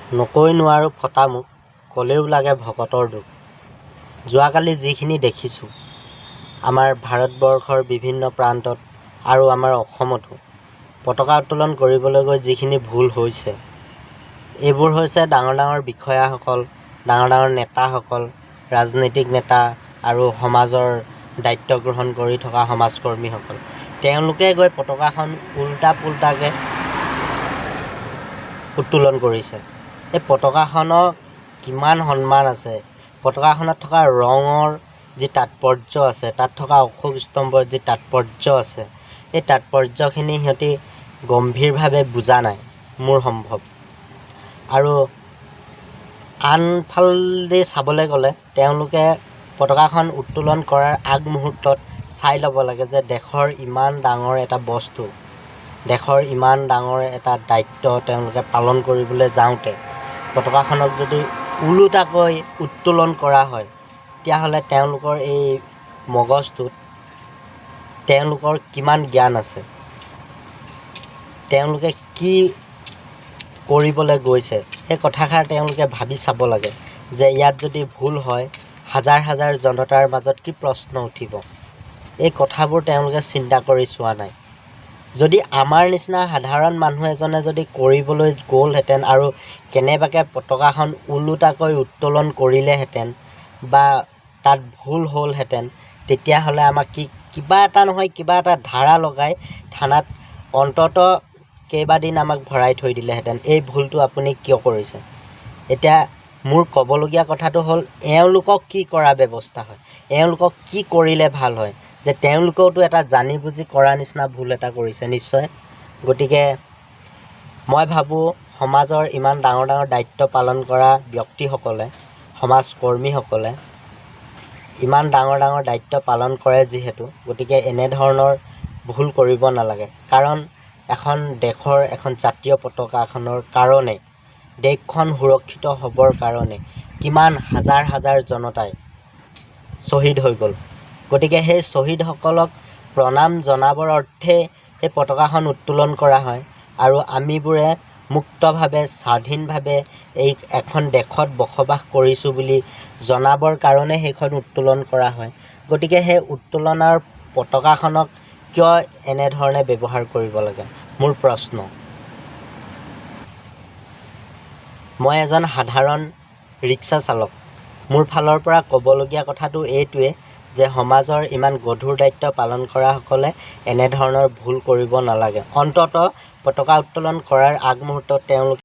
নকৈ নোৱাৰোঁ ফটা মোক, ক'লেও লাগে ভকতৰ দুখ। যোৱাকালি যিখিনি দেখিছোঁ আমাৰ ভাৰতবৰ্ষৰ বিভিন্ন প্ৰান্তত আৰু আমাৰ অসমতো পতাকা উত্তোলন কৰিবলৈ গৈ যিখিনি ভুল হৈছে, এইবোৰ হৈছে ডাঙৰ ডাঙৰ বিষয়াসকল, ডাঙৰ ডাঙৰ নেতাসকল, ৰাজনৈতিক নেতা আৰু সমাজৰ দায়িত্ব গ্ৰহণ কৰি থকা সমাজকৰ্মীসকল, তেওঁলোকে গৈ পতাকাখন উল্টা পুল্টাকৈ উত্তোলন কৰিছে। এই পতাকাখনক কিমান সন্মান আছে, পতাকাখনত থকা ৰঙৰ যি তাৎপৰ্য আছে, তাত থকা অশোক স্তম্ভৰ যি তাৎপৰ্য আছে, এই তাৎপৰ্যখিনি সিহঁতি গম্ভীৰভাৱে বুজা নাই মোৰ সম্ভৱ। আৰু আনফালেদি চাবলৈ গ'লে তেওঁলোকে পতাকাখন উত্তোলন কৰাৰ আগমুহূৰ্তত চাই ল'ব লাগে যে দেশৰ ইমান ডাঙৰ এটা বস্তু, দেশৰ ইমান ডাঙৰ এটা দায়িত্ব তেওঁলোকে পালন কৰিবলৈ যাওঁতে পতাকাখনক যদি ওলোটাকৈ উত্তোলন কৰা হয়, তেতিয়াহ'লে তেওঁলোকৰ এই মগজটোত তেওঁলোকৰ কিমান জ্ঞান আছে, তেওঁলোকে কি কৰিবলৈ গৈছে, সেই কথাষাৰ তেওঁলোকে ভাবি চাব লাগে যে ইয়াত যদি ভুল হয় হাজাৰ হাজাৰ জনতাৰ মাজত কি প্ৰশ্ন উঠিব। এই কথাবোৰ তেওঁলোকে চিন্তা কৰি চোৱা নাই। যদি আমাৰ নিচিনা সাধাৰণ মানুহ এজনে যদি কৰিবলৈ গ'লহেঁতেন আৰু কেনেবাকৈ পতাকাখন ওলোটাকৈ উত্তোলন কৰিলেহেঁতেন বা তাত ভুল হ'লহেঁতেন, তেতিয়াহ'লে আমাক কি কিবা এটা নহয় কিবা এটা ধাৰা লগাই থানাত অন্ততঃ কেইবাদিন আমাক ভৰাই থৈ দিলেহেঁতেন, এই ভুলটো আপুনি কিয় কৰিছে। এতিয়া মোৰ ক'বলগীয়া কথাটো হ'ল, এওঁলোকক কি কৰা ব্যৱস্থা হয়, এওঁলোকক কি কৰিলে ভাল হয়, যে তেওঁলোকেওতো এটা জানি বুজি কৰা নিচিনা ভুল এটা কৰিছে নিশ্চয়। গতিকে মই ভাবোঁ সমাজৰ ইমান ডাঙৰ ডাঙৰ দায়িত্ব পালন কৰা ব্যক্তিসকলে, সমাজকৰ্মীসকলে ইমান ডাঙৰ ডাঙৰ দায়িত্ব পালন কৰে যিহেতু, গতিকে এনেধৰণৰ ভুল কৰিব নালাগে। কাৰণ এখন দেশৰ এখন জাতীয় পতাকাখনৰ কাৰণে, দেশখন সুৰক্ষিত হ'বৰ কাৰণে কিমান হাজাৰ হাজাৰ জনতাই শ্বহীদ হৈ গ'ল। গতিকে সেই শ্বহীদসকলক প্ৰণাম জনাবৰ অৰ্থে সেই পতাকাখন উত্তোলন কৰা হয়। আৰু আমিবোৰে মুক্তভাৱে স্বাধীনভাৱে এই এখন দেশত বসবাস কৰিছোঁ বুলি জনাবৰ কাৰণে সেইখন উত্তোলন কৰা হয়। গতিকে সেই উত্তোলনৰ পতাকাখনক কিয় এনেধৰণে ব্যৱহাৰ কৰিব লাগে, মোৰ প্ৰশ্ন। মই এজন সাধাৰণ ৰিক্সা চালক। মোৰ ফালৰ পৰা ক'বলগীয়া কথাটো এইটোৱে যে সমাজৰ ইমান গধুৰ দায়িত্ব পালন কৰাসকলে এনেধৰণৰ ভুল কৰিব নালাগে। অন্ততঃ পতাকা উত্তোলন কৰাৰ আগমুহূৰ্তত তেওঁলোকে